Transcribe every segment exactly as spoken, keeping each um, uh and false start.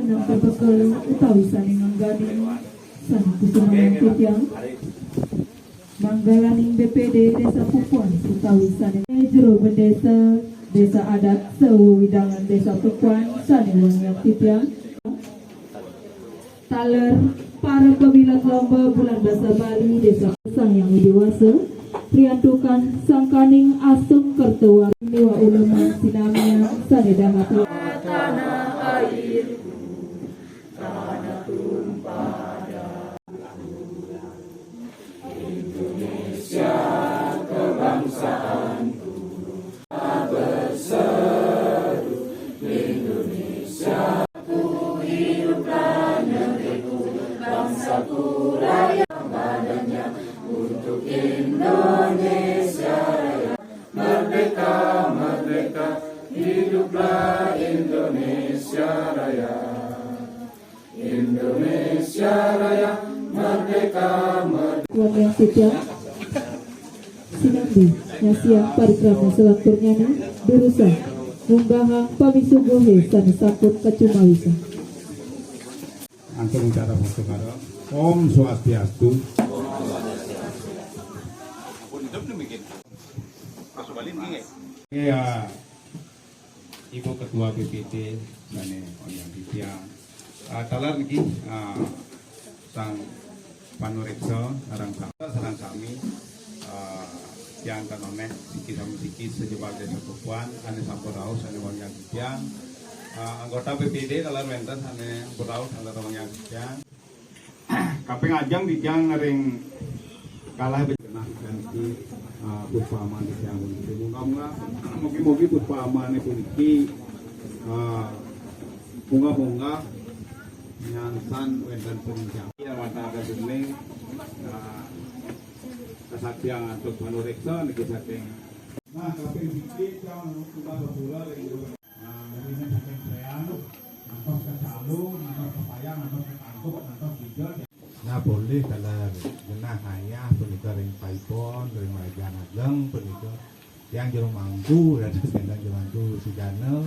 Nang bebekel utawi sané ngangganing sané kusumayang titiang. Manggalaning B P D Désa Pupuan utawi sané jero bendésa Désa Adat sawewidangan Désa Pupuan sané wangiang titiang. Taler para pamilet lomba Bulan Basa Bali Désa Sang Hyang Widi Wasa, riantukan sangkaning asung kerta wari miwah uleman sinamian sané dahat. Wangiang titiang. Sinambi, nyasiang parikrama salanturnyané, durusang, munggahang pamisuguhé sané sampun kacumawisan. Antuk ngucap basa bareng. Om Swastiastu. Iya. Ibu Ketua B P D sané wangiang titiang. Ah, taler niki, ah, sang panuréksa sareng sa-, sareng sami, ah, tiang tan onéh siki sami siki sajebag Désa Pupuan ané sampun rauh sané wangiang titiang. Ah, anggota B P D taler wénten sané sampun rauh sané wangiang titiang. Kaping ajeng titiang ring galah be-, genah kanti, ah, putpama titiang puniki. Mugi-mugi, mugi-mugi putpamané puniki, ah, munggah-munggah nyangsan wénten panginjam. Ya, wantah ada sini, ah, kasaktian antuk panuréksa niki saking. Nah, kaping siki tiang munggah pepura ring Nah, mungkin saking Préan, ngantos ka Calu, ngantos ka Payang, ngantos ka Tangkuk, ngantos Bigel. Nah, polih taler genah ngayah punika ring Paibon, ring Rajan Ageng punika. Tiang jero mangku, dados wénten jero mangku sujana.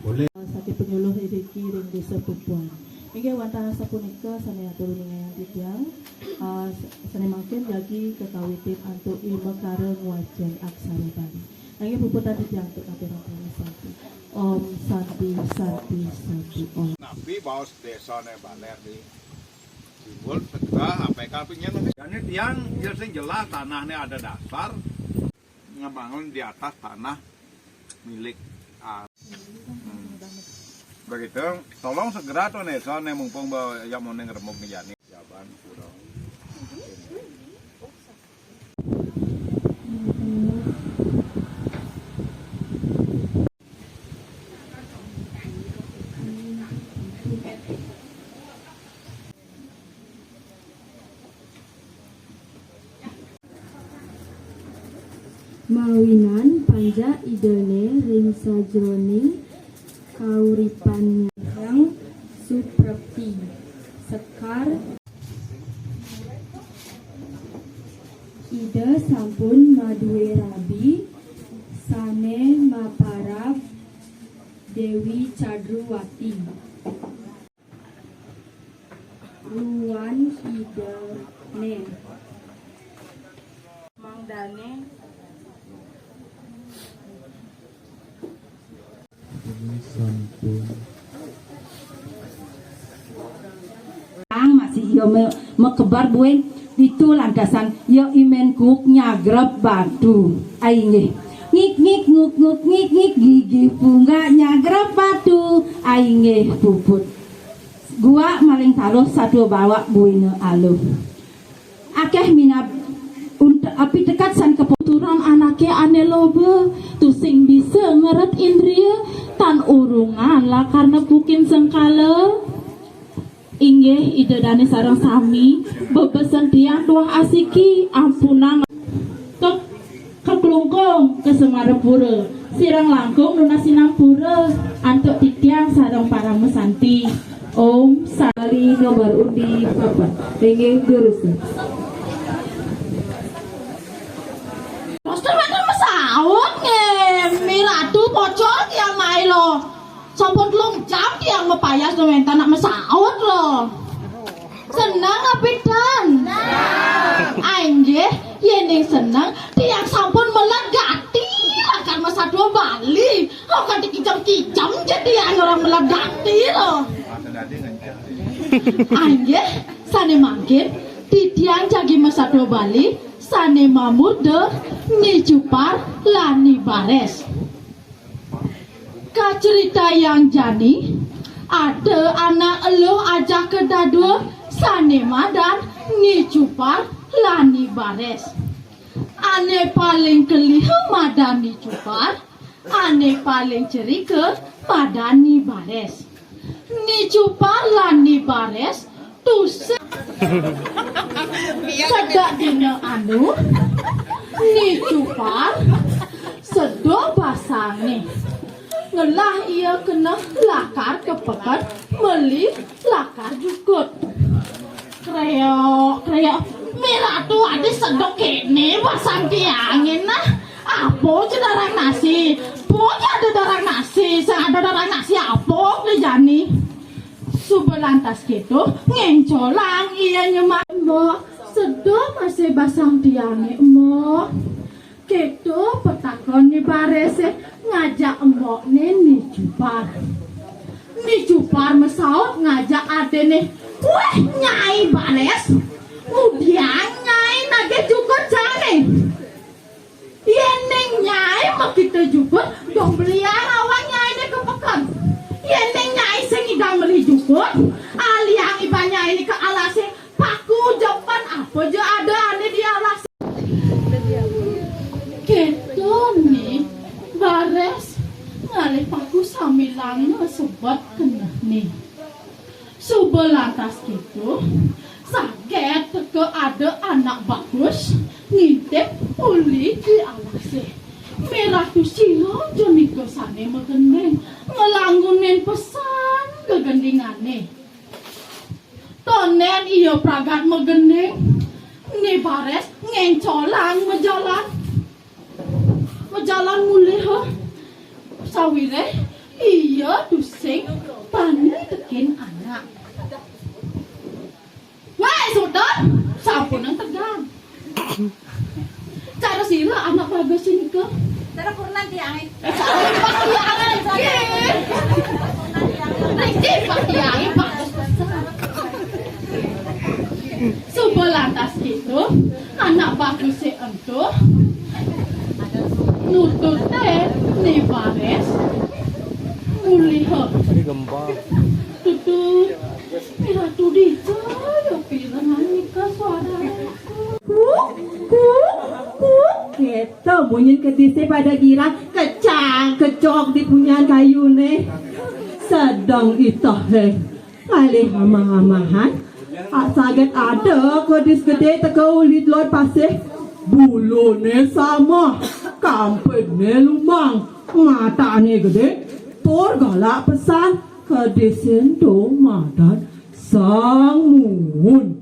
Polih. Saking penyuluh iriki ring Désa Pupuan. Inggih wantah sapunika sané atur uningayang titiang, ah, sané mangkin jagi kakawitin antuk ilmu kara ngwacén aksara Bali. Inggih puputang titiang antuk ngaturang parama santi. Om Santi, Santi, Santi, Om. Napi baos désané Balér di Simbul Segra, apa kapinya? Jani tiang, ya sing jelas tanahnya ada dasar, ngebangun di atas tanah milik, ah, hmm. Begitu, tolong segera tuh nih, soalnya mumpung ba-, yang mau neng remuk nih jani. Jaban, kurang. Mawinan panjak Idané ring sajroning kauripannya. Yang suprepti sekar. Ida sampun madué rabi sané maparab Déwi Cadruwati. Ruan Idané. Mangdané. Ini sampun. Ang masih iya me-, mekebar buin ditu lantasan ya imen kuk nyagrep batu. Ai nggih. Ngik ngik nguk nguk ngik ngik gigi punggak nyagrep batu. Ai nggih puput. Guak maling taruh satua bawak buina aluh. Akéh minab unt-, apitekat san keputuran anaké ané loba, tusing bisa ngeret indria, tan urungan lakar nepukin sengkala. Inggih, Ida dané sareng sami, bebesen tiang tuah asiki, ampunang. Tuk. Kaklungkung ka Semarapura, sireng langkung nunas sinampura, antuk titiang sareng parama santi. Om Santi. Nomor undi papat. Inggih, durusang. Terus terus masaut nggih, Mi Ratu pocol tiang mailo. Sampun telung jam tiang mepa- Ayas to mentan nak mesaut lo. Seneng apa tan? Ah, inggih, yéning seneng, tiang sampun melet gati lakar masadua Bali. Oh, kanti kijam-kijam ja tiang orang melet gati lo. Ah, inggih, sané mangkin, titiang jagi masadua Bali, sané mamurda Ni Jupar lan Ni Barés. Kacritayang jani, ada anak eluh ajaka dadua sané madan Ni Jupar lan Ni Barés. Ané paling keliha madan Ni Jupar, ané paling cerika madan Ni Barés. Ni Jupar lan Ni Barés tusing. Sedek dina anu, Ni Jupar seda basangné. Ngelah ia kena lakar ka peken meli lakar jukut. Kréok, kréok. Miratu adi sedek kéné basang tiangé nah. Apa ja darang nasi? Apa ja ada darang nasi? Sing ada darang nasi apa boleh jani? Suba lantas kéto, ngéncolang ia nyemak. Mbok, seda masih basang tiangé, Mbok. Kéto petakon Ni Barésé ngajak embokné Ni Jupar. Ni Jupar masaut ngajak adéné, "Wéh, Nyai Barés, ngudiang Nyai nagih jukut jani? Yéning Nyai makita jukut, dong beliang awak Nyainé ka peken. Yéning Nyai sing ngidang meli jukut, aliang iban Nyainé ka alasé, paku jepan apa ja ada ané di alas." Kéto Ni Barés ngalih paku sambilanga sebet kenehné. Suba lantas kéto, saget teka ada anak bagus ngintip uli di alasé. Miratu sira ja nika sané magending, nglanggunin pesan gegendingané. Tondén ia pragat magending, Ni Barés ngéncolang majalan. Majalan mulih, ha. Sawiréh ia tusing bani tekén anak. Wéh, suda, sampunang tegang. Cara sira anak bagus nika? Cara purnan tiangé. Eh, cara pakaian. Niki pakaian bagus pesan. Suba lantas kéto, anak bagusé ento nututin Ni Barés mulih. Tadi gempa. Tutut. Miratu dija ya pirengan nika suarané. Kuk, kuk, kuk. Kéto munyin kedisé pada girang, kecang-kecok di punyan kayuné. Sedeng itehé ngalih amah-amahan. Saget ada kedis gedé teka uli dlon pasih. Buluné sameh, kampidné lumang, matané gedé, tur galak pesan. Kedis ento madan Sang Muun.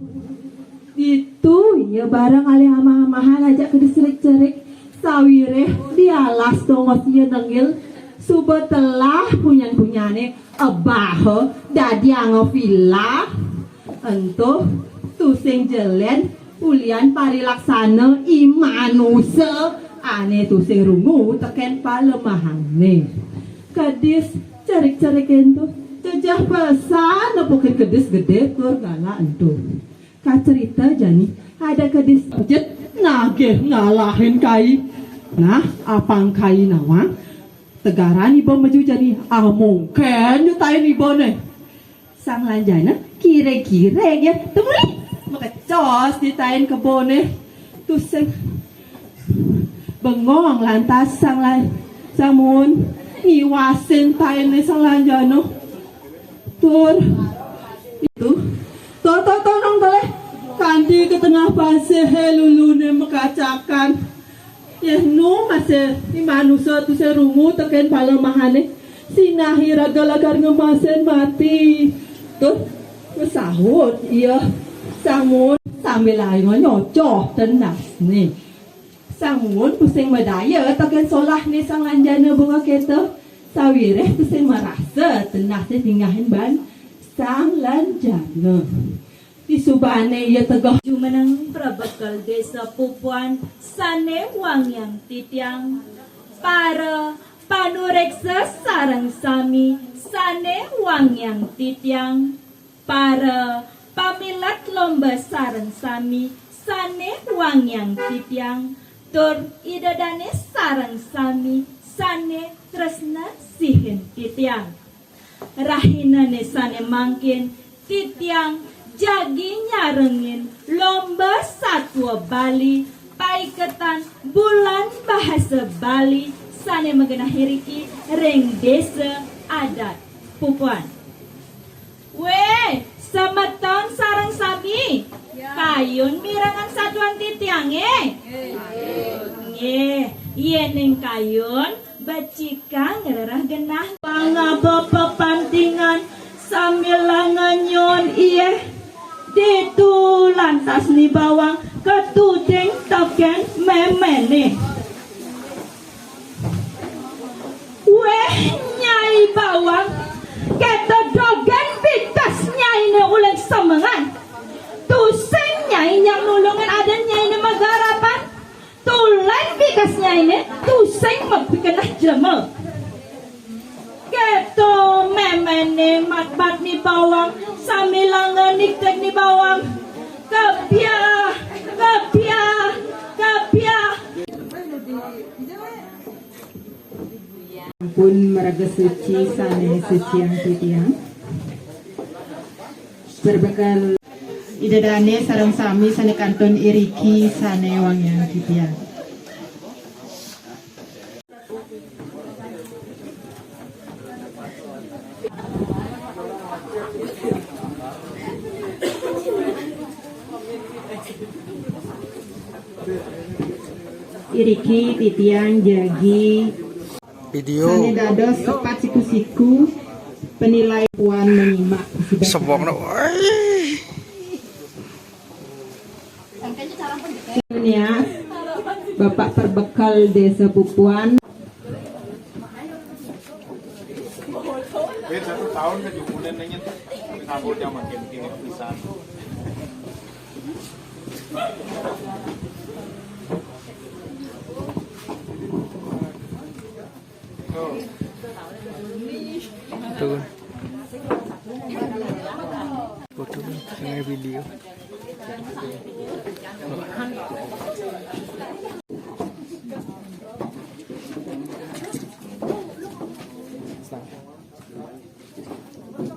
Ditu ia bareng ngalih amah-amahan ajak kedis cerik-cerik. Sawiréh di alas tongos ia nengil, suba telah punyan-punyané, ebaha dadi angga vila. Ento tusing jelén ulian parilaksana i manusa ané tusing rungu tekén palemahané. Kedis cerik-cerik ento jejeh pesan nepukin kedis gedé tur galak ento. Kacerita jani, ada kedis jet nagih ngalahin kai. Nah, apang kai nawang, tegaran iba meju jani, ah, mungkin nyutain ibané. Sang Lanjana kiring-kiring ya, temuli makecos di tain keboné. Tusing bengong lantas Sang Lan-, Sang Muun ngiwasin tainé Sang Lanjana. Tur itu, tur, tur, tur, nang toleh, kanti ka tengah pasihé luluné makacakan. Yéh nu masih i manusa tusing rungu tekén palemahané, sinah iraga lakar ngemasin mati. Tur masaut ia Sang Muun sambil ainga nyocoh tenasné. Sang Muun tusing madaya tekén solahné Sang Lanjana bunga kéto. Sawiréh tusing marasa tenah sing singahin ban Sang Lanjana. Disubané ia tegeh. Jumeneng prabekel Désa Pupuan sané wangiang titiang, para panuréksa sareng sami sané wangiang titiang, para pamilet lomba sareng sami sané wangiang titiang, tur Ida dané sareng sami sané tresna sihin titiang. Rahinané sané mangkin titiang jagi nyarengin lomba satua Bali, paiketan Bulan Bahasa Bali sané magenah iriki ring Désa Adat Pupuan. Wéh, semeton sareng sami, kayun mirengang satuan titiangé? Nggih, yéning kayun, becikang ngrereh genah. Pangaba pepantingan sambilanga nyuun iéh, ditu lantas Ni Bawang katuding tekén méméné. Wéh, Nyai Bawang, kéto dogén bikas nyainé uling semengan. Tusing nyai nyang nulungin adan nyainé magarapan. Tulen bikas nyainé tusing mapikeneh jlema. Kéto méméné matbat Ni Bawang, sambilanga nigtig Ni Bawang. Kebyah, kebyah, kebyah. Ampun maraga suci sané suciang titiang. Berbekel Ida dané sareng sami sané kantun iriki sané wangiang titiang. Iriki titiang jagi video. Sané dados sepat siku-siku penilai puan menyimak. Sebokna, woi. Nia, Bapak Perbekel Desa Pupuan. Wis satu tahun ke jukulen nanya tuh. Nganggur zaman kene pisan. Tuh. Foto kan, saya video.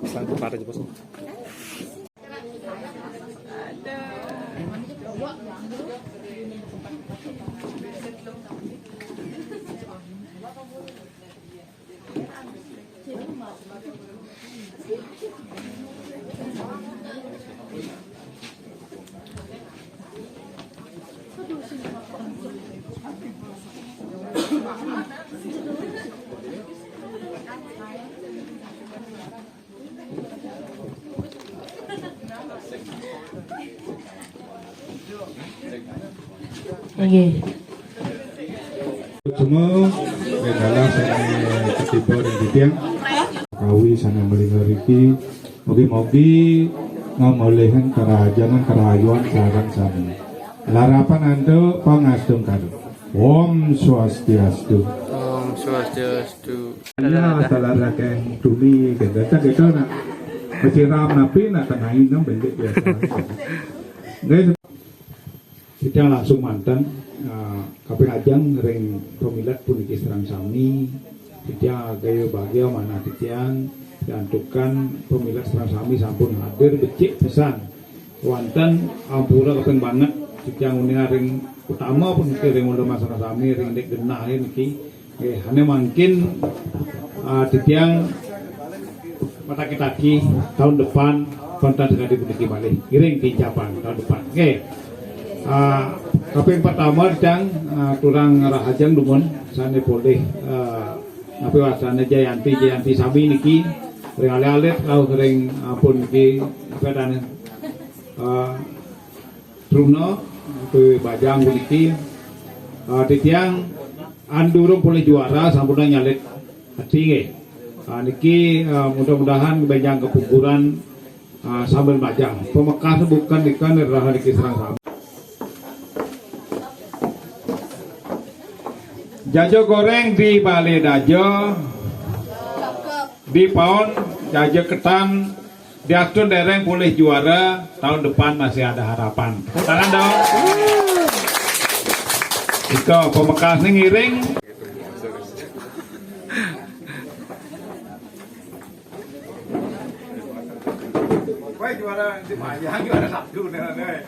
Selamat aja, Bos. Inggih. Semua, nggih dalah sané ketiba ring titiang. Kawi sané malingga riki, mugi-mugi ngamolihang karahajengan karahayuan sareng sami. Larapan antuk pangastungkara. Om Swastiastu. Om Swastiastu. Ya, salah saking tuni, gitu. Cak gitu, nak. Masiram napi, nak tengahin, nak bendik biasa. Nggih, titiang langsung manten, eh, kaping ajeng ring pamilet puniki sareng sami. Titiang gaya bagia manah titiang, santukan pamilet sareng sami sampun hadir becik pisan. Wantah ampura kaping banget, titiang uningang ring pertama puniki ring Unda Mas sareng sami ring dik genah niki. Nggih, ané mangkin, ah, titiang mataki-taki tahun depan, wantah sakadi puniki malih. Ngiring kincapan tahun depan. Nggih. Ah, kaping pertama titiang, ah, aturang rahajeng dumun sané polih, ah, napi wastané Jayanti, Jayanti sami niki ring alit-alit rauh ring ampun niki napi adané, ah, Truna, utawi Bajang puniki, ah, titiang an durung polih juara, sampun nyalit Ati nggih. Ah, niki, ah, mudah-mudahan benjang kepukuran, ah, sambil majang. Pamekasné bukan nika nirah niki sareng sami. Jaja goréng di balé daja, di paon jaja ketan, diastun déréng polih juara, tahun depan masih ada harapan. Tepuk tangan dong. Ika pamekasné ngiring. Wah, juara di Mayang, juara satu nih, nih.